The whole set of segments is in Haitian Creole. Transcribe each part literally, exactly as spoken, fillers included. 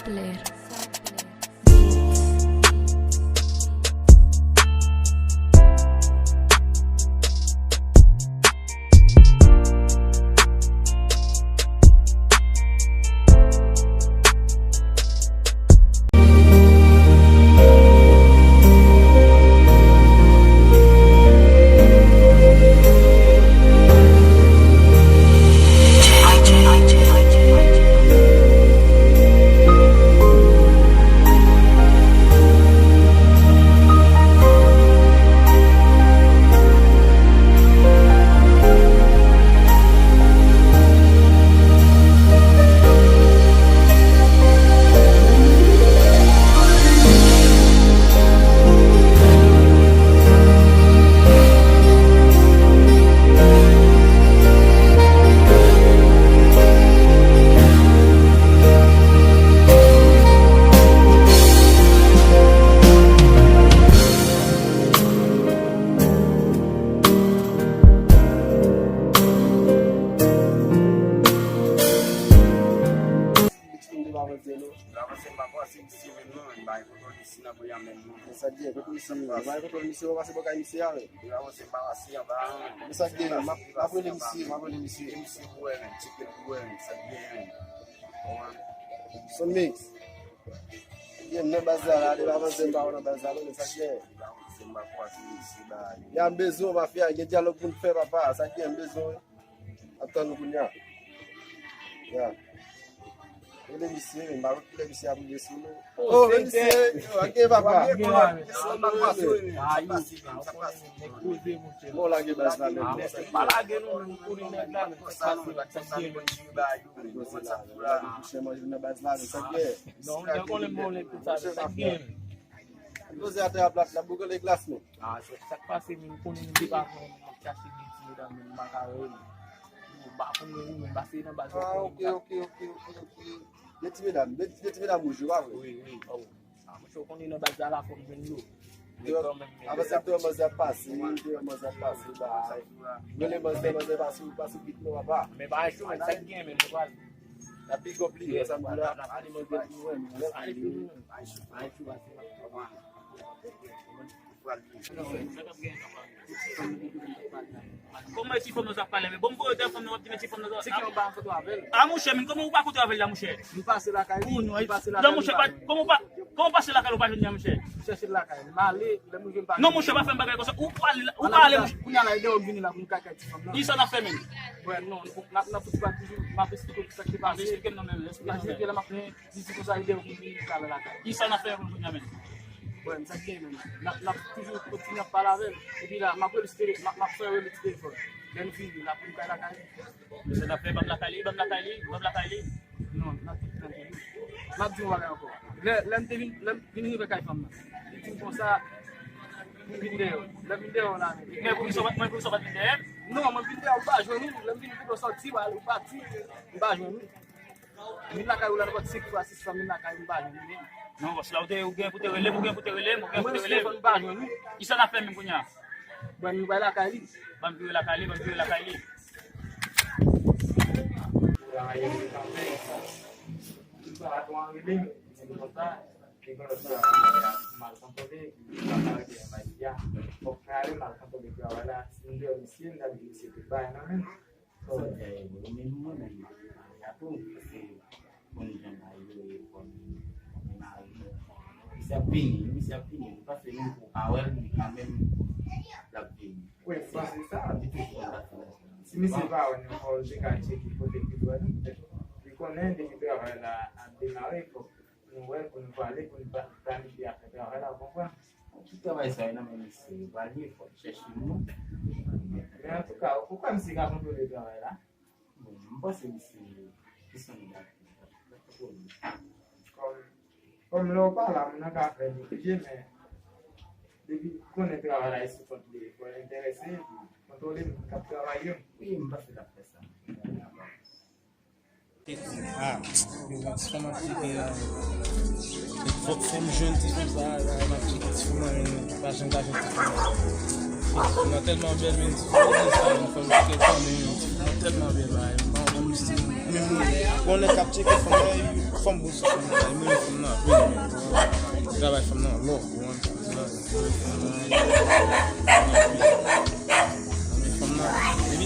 Sampler. Big Slim te pa avanse non. Avanse m pa panse misye menm non, men bay kontwòl misye nan priya menm non. Men sa k gen, kote misye menm? Bay kontwòl misye, ou pase bò kay misye a, men. Avanse m pa panse anba non. Men sa k gen, m ap, m ap rele misye, m ap rele misye. Misye pou wè menm, tcheke l pou wè menm, sa k gen menm. Son mix. Gen nan baz la, la, depi avanse m pa wè nan baz la, non, men sa k gen. Avanse m pa panse misye bay. Ya m bezwen w, mafya, gen dyalòg pou n fè, papa, sa k gen, m bezwen w. Ap tann nou kounye a. Ya. Rele misye, men m pa konn kilè misye ap rive sou nou. Oh, men misye, ok, papa. Bon, lage baz la, men. Pa lage nou, men, kouri nèg la, men. Sa k pase, sa k gen. Misye manje nan baz la, men sa k gen. Non, nou konnen bon, lè tout sa, sa k gen. Poze atè a plat, n ap boukole glas nou. Ah, sa, sa k pase, men, m konnen nou depavan, m ap chache de ti medam, men m pa ka wè yo. Ou pa konn yo, men pase nan baz la. Ah, ok, ok, ok, ok, ok. De ti medam, de, de ti medam wouj yo, pa vre? Wi, wi, oh. Ah, monchè, ou konnen nan baz la, la fò m jwenn yo. Avan se te yon manzè ap pase, te yon manzè ap pase, bay. Rele manzè, manzè pase, pase kit nou, papa. Men pa cho, men sa k gen, men nou pral. La big up li, sa m di la, ale manzè pou mwen, men lè ale pou mwen. Kòman e ti fanm nan sa pale, men bon, m voye telefòn nan, w ap di men ti fanm nan sa. Se ki anba foto avè l. Ah, monchè, men kòman ou pa foto avè l la, monchè? M pase lakay li, m pase lakay li. Non, monchè, pa, kòman ou pa, kòman w pase lakay li, ou pa jwenn li a, monchè? M chèche l lakay li. M ale, lè m rive m pa jwenn li. Non, monchè, pa fè m bagay konsa. Ou pa ale, ou pa ale, monchè. Kounye a la, e dèyè w vini la pou m ka kay ti fanm nan. Kisa n ap fè menm? Bwè, non, n ap, n ap fout pral toujou, m ap esplike w kisa k te pase. Esplike m non, menm, esplike m non, menm. Di di konsa ide w pou vin talè lakay. Kisa n ap fè pou kounye a menm? Bon, sa k gen menm. N ap, n ap toujou kontinye ap pale avè l. Epi la, m ap rele sou tele-, m ap, m ap fè rele sou telefòn. Lè n fini, l ap vin kay lakay. Men sa n ap fè, ban m lakay li, ban m lakay li, ban m lakay li. Non, n ap tout tann toujou. M ap di yon bagay ankò. Lè, lè m te vin, lè m vin rive kay fanm nan, li di m konsa, pou m vin dèyè w. Lè m vin dèyè w la, men. Men poukisa w pa, men poukisa w pa t vin dèyè m? Non, mwen vin dèyè w, m pa jwenn ou. Lè m vin kote w sòti, w al, ou pati, m pa jwenn ou. Vin lakay ou la, nenpòt senk jou a sis fwa, vin lakay ou, m pa jwenn li. Non, bòs, la ou te, ou gen pou te rele m, ou gen pou te rele m, ou gen pou te rele m. Mwen, telefòn m pa jwenn li. Kisa n ap fè menm kounye a? Ban nou bay lakay li. Ban m vire lakay li, ban m vire lakay li. Travayè yo kanpe. Patwon an rele m, di m konsa, li gen lòt travayè a mal kontwole, li pa ka rete nan bagay a. Fòk mwen ale, m al kontwole travay la. Si m deyò misye, m ta di misye tout bagay nan men m. Sa w di a ye vre, men mwen menm, m ap pale a tou, paske konn jan bagay yo ye, konn mari. Misye ap vini, misye ap vini, li panse menm ke w pa wè l, men kanmenm, l ap vini. Wi, m panse sa. Li toujou konn pase la. Si misye pa wè nou ankò, li te ka tcheke kote ki dwèt nou, petèt. Li konnen depi travay la ap demare, fòk nou wè l pou nou pale, pou nou pa planifye afè travay la, ou konprann? Tout travay sa yo nan men misye, yo pral ye, fòk chèche moun. Men antouka, ou kwè misye ka kontwole travay la? Bon, m panse misye, kesyon li la, kòm, kòm lè w pa la, moun nan ka fè li oblije, men depi konnen travay la e sou kont li, fò l enterese, epi kontwole moun k ap travay yo. Wi, m panse l ap fè sa. Ah, ti fanm ap tcheke la. Fò, fò m jwenn ti fanm sa a, la, m ap tcheke ti fanm nan, men pa janm ka jwenn ti fanm nan. Ti fanm nan tèlman bèl, men ti fanm nan, fò m tcheke l kanmenm, men ti fanm nan tèlman bèl, la, m pa konn si, men bon, bon nèg k ap tcheke fanm nan, Fanm bon sou fanm nan, li mwen fanm nan, vre, li mwen travay fanm nan, love, ou konprann? Fanm nan, li mwen fanm nan, epi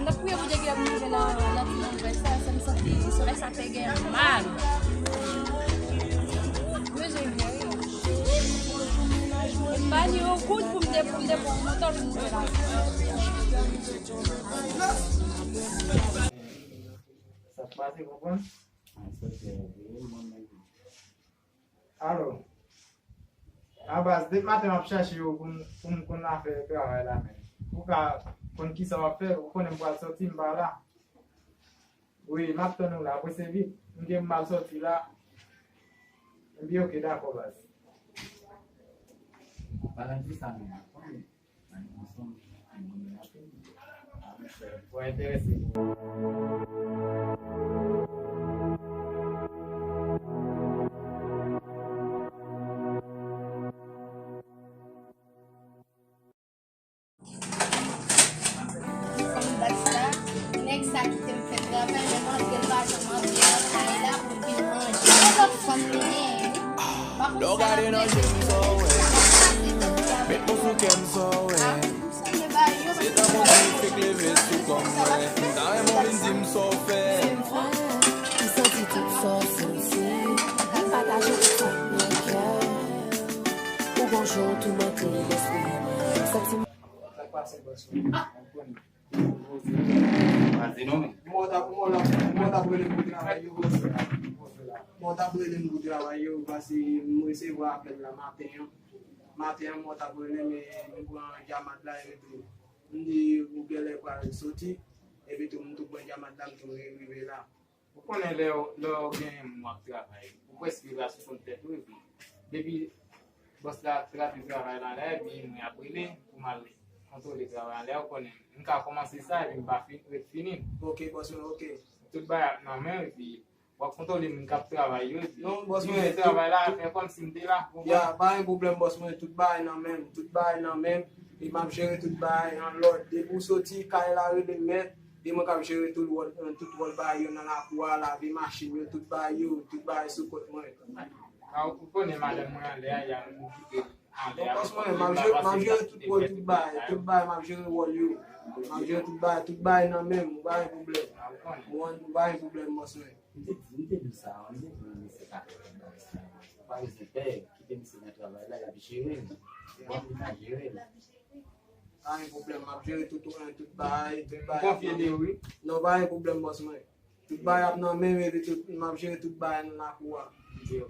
M t ap priye pou Dye ki ap move nan, nan ti nonm sa, sa m santi solèy sa fè gen mal. Mezanmi, wi. M pa ni yon goud pou m te, pou m te pran moto pou m te la. Sa k pase, konprann? Alò, a baz, depi maten m ap chache yo pou m, pou m konn afè travay la, men ou ka konn kisa w ap fè, ou konnen m pral sòti, m pa la. Wi, m ap tann ou la, prese vit. M gen m al sòti la. Epi oke, dakò, baz. Bagay di sa menm, konnen. Ann ansanm, ann goumen anpil. A, monchè, fò enterese. Fanm dat sa, nèg sa kite m fè travay, men m antre l pa janm antre nan kay la pou l vin manje. Yon lòt fanm li ye, wi. Lè w gade nan je m sa w wè, met mwen sou kè m sa w wè. Se tankou di fèk leve sou kò m wè. M ta renmen w vin di m sa w fè. M santi tout sa w santi. Vin pataje tout sa k nan kè. Ou gon jou toumante lespri mwen. Santi m. Sa k pase, bòs mwen? Pase non, men. Mwen t ap, mwen t ap, mwen t ap rele m pou travay yo, bòs. Mwen t ap rele m pou travay yo, paske m resevwa apèl la maten an. Maten an, mwen t ap rele, men m pran djamad la, epi tou, m di, ou genlè pral soti, epi tou, m tou pran djamad la, m tou rive la. Ou konnen lè, lè w gen moun w ap travay, ou prèske pa sou kont tèt ou, epi depi bòs la ap trape travay la, la, epi mwen ap rele pou m al kontwole travay la, lè ou konnen m ka kòmanse sa, epi m pa fin, ret fini. Ok, bòs mwen, ok. Tout bagay ap nan men w, epi w ap kontwole moun k ap travay yo, epi non, bòs mwen, travay la, fè kòmsi m te la, ou konprann? Ya, pa gen pwoblèm, bòs mwen, tout bagay nan men m, tout bagay nan men m, e m ap jere tout bagay an lòd. Depi w soti, kay la rele m mèt, e mwen k ap jere tout wòl, tout wòl bagay yo nan lakou a, lave machin yo, tout bagay yo, tout bagay sou kont mwen. A, ou konnen madanm mwen anlè a, y a moun kite anlè a. Bòs mwen, m ap jere, m ap jere tout wòl, tout bagay, tout bagay, m ap jere wòl yo. M ap jere tout bagay, tout bagay nan men m, ou pa gen pwoblèm. Ou pa gen pwoblèm, bòs mwen. M te di, m te di w sa, m te di w mesye ka fè tout bagay sa. Ou pa bezwen pè, kite misye nan travay la, l ap jere l. Bon, li ka jere l. Pa gen pwoblèm, m ap jere tout, tout bagay, tout bagay. Konfye de wi. Non, pa gen pwoblèm, bòs mwen. Tout bagay ap nan men m, epi tout, m ap jere tout bagay nan lakou a.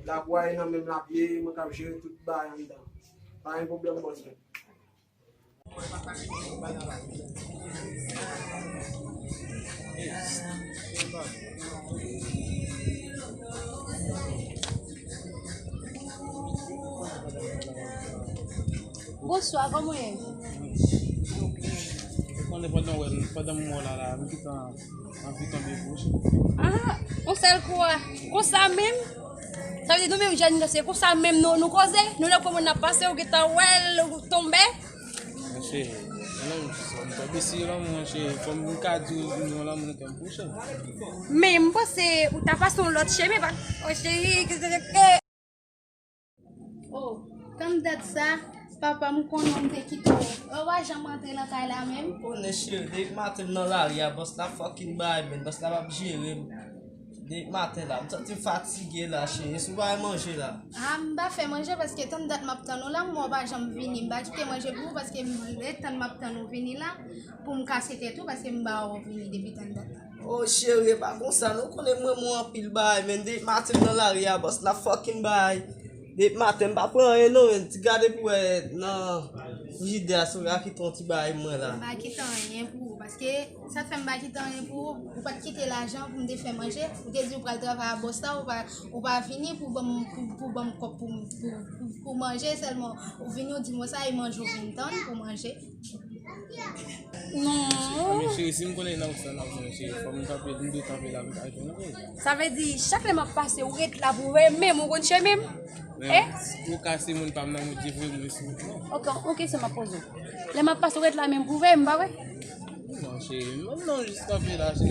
Lakou a e nan men m l ap ye, mwen k ap jere tout bagay anndan. Pa gen pwoblèm, bòs mwen. Bonswa, kòman w ye? Ou konnen pandan w wè m, pandan m wè w la, la, m gentan anvi tonbe bouch. Ah, yon sèl kou a. Konsa menm? Sa vle di nou menm jèn yo, se konsa menm nou, nou koze? Nou lè kòman n ap pase, ou gentan wè l, ou tonbe? Monchè, non, m tonbe si lanmou, monchè. Fò m ka di w, non, lanmou nan kè m pou chè. Men m panse ou ta pase yon lòt chemen, pa, oh, cheri, ke, ke, ke. Oh, tann dat sa, papa, m konnen w, m te kite w. Ou pa janm antre nan kay la menm? Konnen cheri, depi maten m nan lari a, bòs la fucking bay, men bòs la p ap jere m. Depi maten la, m santi m fatige la, cheri. Èske w pa manje la? Ah, m pa fè manje paske tann dat m ap tann ou la, m wè w pa janm vini. M pa kite manje pou ou paske m, lè tann m ap tann ou vini la, pou m kase tèt ou paske m pa wè w vini depi tann dat la. Oh, cheri, e pa konsa, non, konnen m renmen w anpil bay, men depi maten m nan lari a, bòs la fucking bay. Depi maten m pa pran anyen non, men ti gade pou wè nan frijidè a si w ka kite yon ti bay mwen la. M pa kite anyen pou ou, paske sa k fè m pa kite anyen pou ou, ou pa t kite lajan pou m te fè manje, ou te di ou pral travay a bòs la, ou pa, ou pa vini pou ban m, pou, pou ban m kòb pou, pou, pou, pou manje sèlman, ou vini ou di m sa, e manje ou vin tann pou manje. Non. Anben cheri, si m konnen nan sa n ap jwenn cheri, fò m kanpe, m dwe kanpe la pou m ka jwenn ou. Sa vle di, chak lè m ap pase, ou ret la pou wè, menm ou konn chemen m? Men, eh? Ou ka se moun pa m nan, ou devwe m sou. Ok, yon kesyon m ap poze w. Lè m ap pase, ou ret la menm pou wè m, pa vre? Non, E, non, non, jis kanpe la, se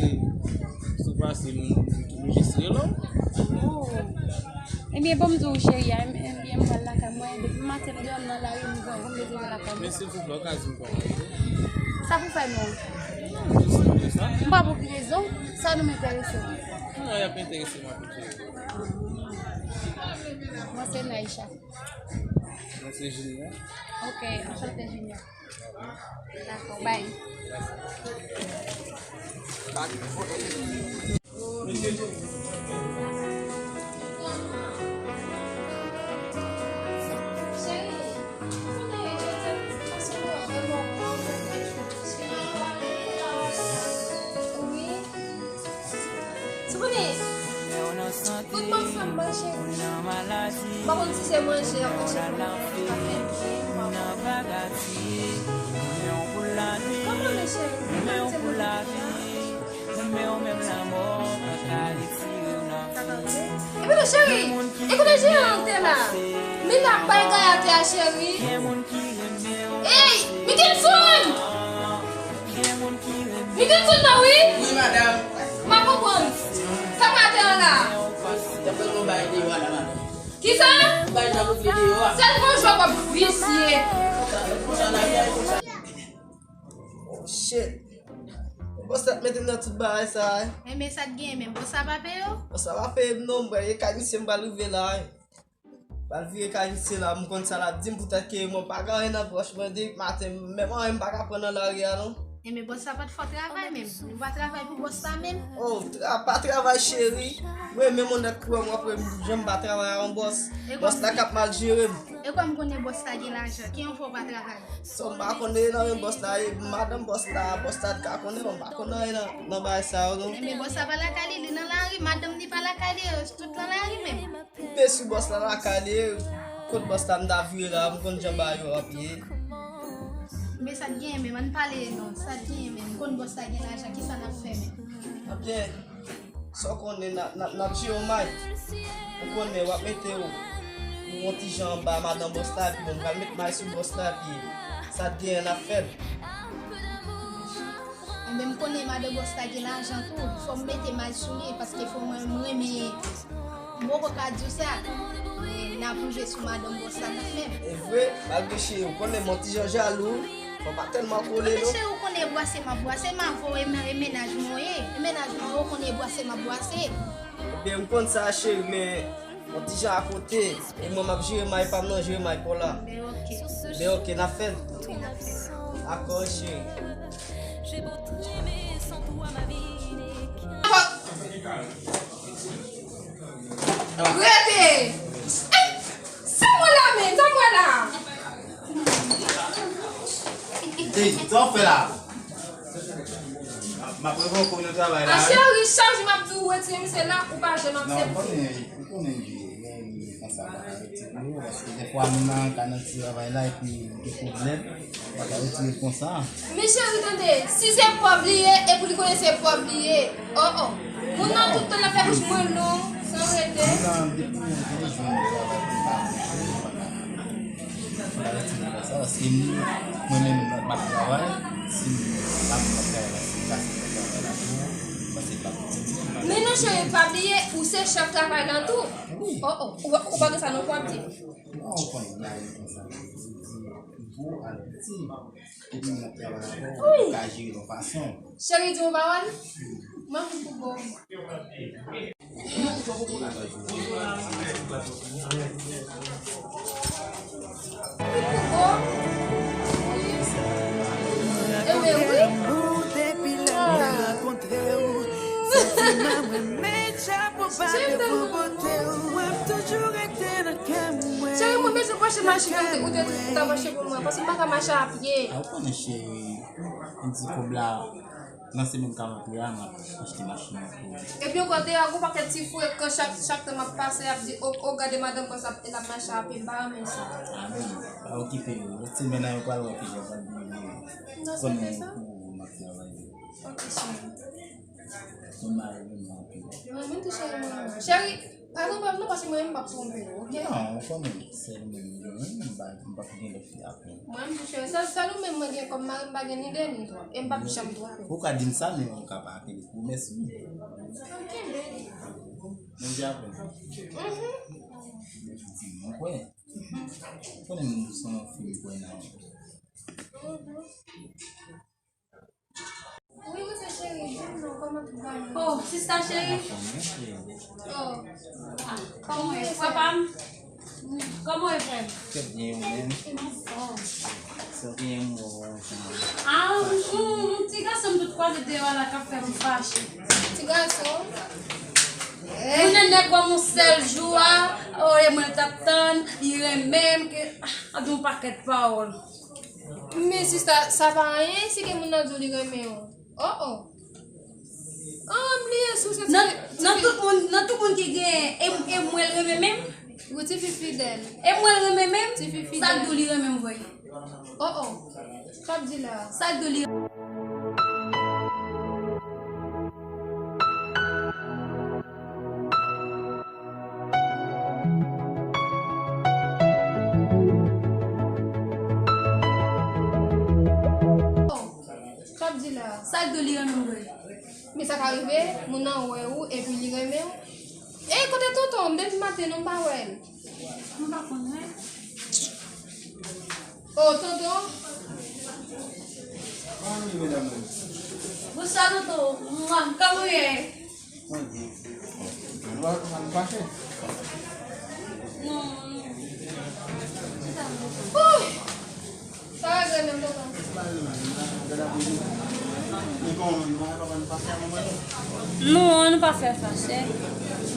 sou pase m, m jis rele w. Oh. Ebyen, bon, m di w, cheri a, em, ebyen, m pral lakay mwen. Depi maten, m desann nan lari, m gen, m bezwen lakay mwen. Men silvouplè, ou ka di m kòman ou ye? Sa pou fè non? Non, jis rele sa. M pa pou ki rezon, sa nou m enterese. Non, y ap enterese m ap enterese. Mwen se Naïcha. Mwen se Junior. Ok, anchante, Junior. Dakò, bay. Cheri, kote w ye? Kote w ye? Wi. Souvni! Fout bon fanm manje wi. M pa konn si se manje ap manje pou mwen, m pa fè byen, m pa konn. Kòman men cheri? Mwen pa se manje a. Epi non cheri, e kote jeyan an te la? Men l ap bay gay atè a cheri. Ey, Mickelson! Mickelson nan wi? Wi, madanm. M pa konprann. Sa k atè an la? Yo fè yon bagay deyò a la, madanm. Kisa? Yon bagay nan boucle deyò a. Sèl gon jwè w ap visye. Konsa, konsa n ap fè, konsa. Oh, shit. Bòs la t mete m nan tout bagay sa, wi. Enben, sa t genyen menm? Bòs la pa peye w? Bòs la pa peye m non, mwen, e kay misye m pral rive la, wi. Pral vire kay misye la, m konn sa l ap di m, poutèt ke mwen pa gen anyen nan pòch mwen, depi maten, menm anyen m pa ka pran nan lari a, non. Enben, bòs la pa t fè w travay menm. Ou pa travay pou bòs la menm? Oh, tra-, pa travay, cheri. Mwen menm, on nèg kouwè m, w ap wè m janm pa travay ak yon bòs. Bòs la k ap mal jere m. E kòm konnen bòs la gen lajan, ki yon fè w pa travay? Sa m pa konnen nan men bòs la, e madanm bòs la, bòs la t ka konnen, mwen m pa konn anyen nan, nan bagay sa yo, non. Enben, bòs la pa lakay li, li nan lari, madanm li pa lakay li, yo tout nan lari menm. M te sou bòs la lakay li, kot bòs la m ta vire la, m konn jan bagay yo ap ye. Men sa t genyen menm, ann pale non, sa t genyen menm, m konn bòs la gen lajan, kisa n ap fè menm? Ebyen, sa w konnen, n ap, n ap, n ap jere may. Ou konnen, w ap mete w yon ti jan anba madan bòs la, epi bon, m pral met may sou bòs la, epi sa t genyen n ap fè l. Enben, m konnen madan bòs la gen lajan tou, fò m mete may sou li, paske fò mwen, m renmen, m poko ka di w sa, men n ap rive sou madan bòs la kanmenm. E vre, malgre cheri, ou konnen m yon ti jan jalou, fò pa tèlman kole non. Cheri, ou konnen e bwase m ap bwase, m avè w e men-, e mennaj mwen w ye. E mennaj mwen w ye, ou konnen e bwase m ap bwase. Ebyen, m konn sa, cheri, men yon ti jan akote, e mwen m ap jere may pa m nan, jere may pa w la. Ben, oke. Ben, oke, n ap fè l. Oke, n ap fè l. Akò, cheri. Rete! Ey! Sa mwen la menm, sa mwen la! Ey, sa w fè la? M ap revoke w nan travay la, wi. A cheri, chak jou m ap di w retire misye la, ou pa janm aksepte. Non, m konnen, m konnen li, men konsa m pa ka retire l, paske dèfwa m nan ka nan ti travay la epi gen pwoblèm. Pa ka retire l konsa. Men cheri, tande, si se pòv li ye, epi li konnen se pòv li ye. Oh, oh. Moun nan tout tan l ap fè bouch mwen long, san rete. Moun nan depi mwen vin jwenn travay pou m pa bouche, m pa ka, m pa ka retire l konsa, paske m, mwen menm m ap travay, si m pa, m ap travay la, si m kase m ap travay la tou, paske pa pou ti. Men non cheri, pa bliye, ou se chèf travay la tou. Wi. Oh, oh, ou, ou pa gen sa non pou w ap di. Non, ou konn bagay konsa. Ou di, ou al di. Epi m ap travay avè w, ou ka jere yon fason. Cheri, di yon pawòl. Mwen vin pou bon. Vin pou bon. Enben wi. Cheri, m tèlman. Cheri, mwen bezwen pwoche machin ou te, ou te, ou ta mache pou mwen, paske m pa ka mache a pye. A, ou konnen, cheri, m di kòb la, nan semèn k ap antre a, m ap achte machin nan pou ou. Epi ankò, deyò a gon pakèt ti frekan, chak, chak tan m ap pase, y ap di, "O, o, gade madanm bòs ap, l ap mache a pye," m pa renmen sa. A, men, pa okipe yo. Lòt semèn nan, yo pral wè kijan yo pral vini. Nan semèn sa? Pou m ap travay. Ok, cheri. Mwen renmen tou cheri mwen. Cheri, pa twonpe m non, paske mwen menm m p ap twonpe w, ok? Non, ou konnen, sèl mwen. Mwen menm, m pa, m p ap gen lòt fi apre. Mwen, m cheri, sèl, sèl ou menm mwen gen kòm mari, m pa gen ni de ni twa. E m p ap janm twonpe w. Ou ka di m sa, men ou ka pa kenbe pwomès ou. Ok. Men di apre. Mhm. Mwen kwè. Ou konnen m se yon fi m kwè nan. Mhm. Wi, mesye cheri, di m non, kòman tout bagay? Oh, sista cheri. Oh. Ah, kòman w ye, frè pa m? Kòman w ye, frè m? Trè byen, ou menm? Oh. Sa byen, mwen, jan. Ah, m, m, m, ti gason m tout kwaze deyò a la k ap fè m fache. Ti gason? Eh. Moun nan nèg wè m yon sèl jou a, oh, e mwen l t ap tann, li renmen m, ke, ah, ap di yon pakèt pawòl. Men sista, sa pa anyen, si gen moun nan di w li renmen w. Oh, oh. Ah, m bliye sou se nan, ti, nan ti tout moun, nan tout moun ki gen, e, e mwen l renmen menm? Ou ti fi fidèl. E mwen l renmen menm? Ti fi fidèl. Sa k di w li renmen m vre? Oh, oh. Sa k di la? Sa k di w li Sa k di la? Sa k di w li renmen m vre? Men sa ka rive, moun nan wè ou epi li renmen w. E kote tonton m? Depi maten non m pa wè l. M pa konnen. Oh, tonton. Kòman nou ye, medam yo? Bonswa, tonton. Mwa, kòman w ye? Mwen byen. Nou pa, nou pa fache? Non, non. Ouh! Sa regle menm, tonton. Non, nou pa fè fache.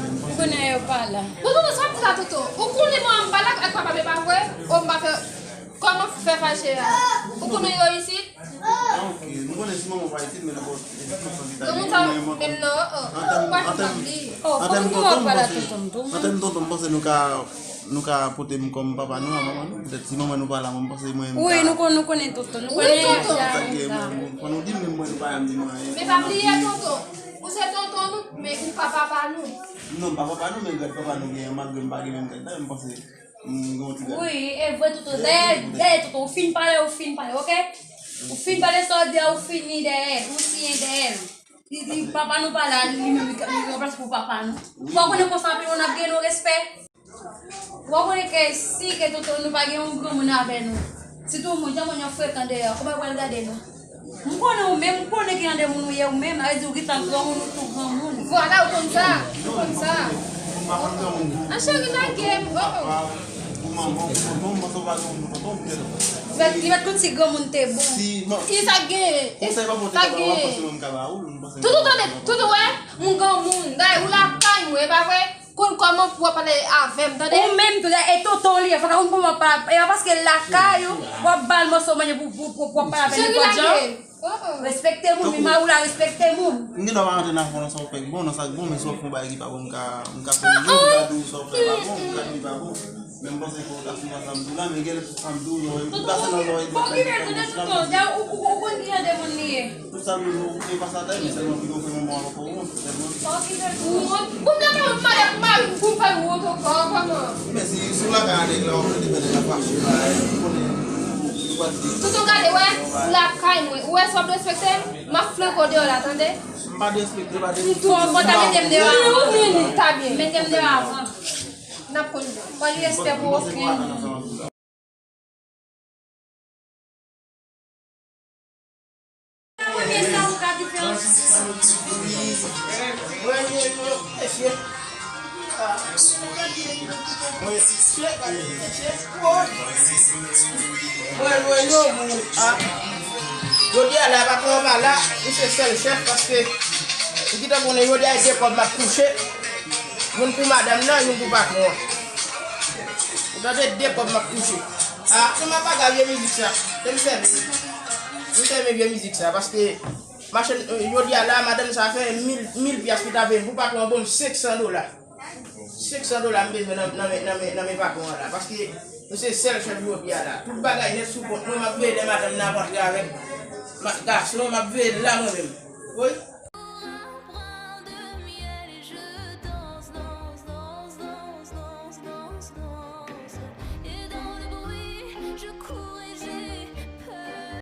Ou konnen yo pa la. Bon, tonton, sa w ap di la, tonton? Ou konnen manman m pa la ak papa m, e pa vre? O, m pa fè. Kòman fè fache a? Ou konnen yo isit? Ah, ok. Nou konnen si manman w pa isit, men nou pa. Granmoun sa menm non, oh, oh, pa janm pa bliye. Oh, fòk nou wè pale ak tonton m tou. An tèm tonton, m panse nou ka, nou ka pote m kòm papa nou a manman nou. Petèt si manman nou pa la, mwen, m panse mwen menm. Wi, nou kon-, nou konnen tonton, nou konnen tonton. Fò nou di m menm mwen, nou pa janm di mwen anyen. Men pa bliye tonton. Ou se tonton nou, men ou pa papa nou. Non, m pa papa nou, men gad papa nou genyen, malgre m pa gen menm gad la, men m panse. Mm, gen yon ti gad. Wi, e vre, tonton. Dèyè, dèyè, tonton. Ou fin pale, ou fin pale, ok? Ou fin pale sa w di a, ou fini dèyè l, ou siyen dèyè l. Li di, papa nou pa la, li menm, li, li ranplase pou papa nou. Wi. Ou pa konnen konsa anpil moun ap gen nou respè? Ou pa konnen ke si ke tonton nou pa gen yon granmoun avè nou, sitou moun, jan moun yo frekan dèyè, kòman yo pral gade nou? M konnen ou menm, m konnen ki jan de moun ou ye ou menm, sa vle di ou gentan granmoun, ou tou granmoun. Vwala, ou konn sa, ou konn sa. An cheri, lage m, oh, oh. Li mèt, li mèt konn si granmoun te bon. Ki sa k genyen? Sa k genyen? Tonton, tande, tonton, wè, m granmoun. Dayè, ou lakay mwen, e pa vre? Konn kòman pou w ap pale avè m, tande? Ou menm tou, e tonton li ye, fò w konn kòman w ap pale. E pa paske l lakay ou, w ap ba l mòso manje pou, pou, pou, pou w ap pale avè l nenpòt jan. Respekte moun, wi, mari w la, respekte moun. M gen dwa pa rantre nan fon nan sa w fè k bon, nan sa k bon, men si w ap fè yon bagay ki pa bon, m ka, m ka fè l bon, m ka di w sa w fè pa bon, m ka di w pa bon. Men m panse fò w ta swiv sa m di w la, men gen lè tout sa m di w, ou pase nan zòrèy dwat la, ou pase nan bouch la. Ou konn ki jan de moun li ye. Tout sa nou, nou okipe pa sa dèyè, men sèlman pou nou fè manman an ankò wont, sèlman. Okipe pou wont. Bon, m ta ka mande pou mari m pou m fè l wont ankò, kòman? Men si, si w lakay a nèg la, w ap rete fè nèg la fache la, ou konnen, nou pa di. Tonton, gade, wè, ou lakay mwen. Ou wè si w ap respekte m, m ap flanke w deyò la, tande? M pa derespekte, pa derespekte. Fò, fò ta mete m deyò avan. Ta byen. Mete m deyò avan. N ap konn. Fò li respè pou okenn moun. Premye sa ou ka di fè yon sisye. Mwen, mwen, mwen, mesye. Mwen sisye, pa de sisye. Mwen, mwen, yon moun. Ah. Jodi a la, patwon an pa la, li se sèl chèf, paske li gentan konnen jodi a, e de kòb m ap touche. Youn pou madanm nan, youn pou patwon an. Ou tande, de kòb m ap touche. Ah, se m ap paga vye mizik sa. Se m sèvi. M sèvi vye mizik sa, paske machann, euh, jodi a la, madanm sa fè mil, mil pyas li ta peye m pou patwon an ban m senk san dola. Senk san dola m bezwen nan, nan men, nan men, nan men patwon an la, paske nou se sèl chèf jodi a la. Tout bagay nèt sou kont mwen, m ap veye lè madanm nan ap antre avèk ma-, gason, m ap veye l la mwen menm. Wi.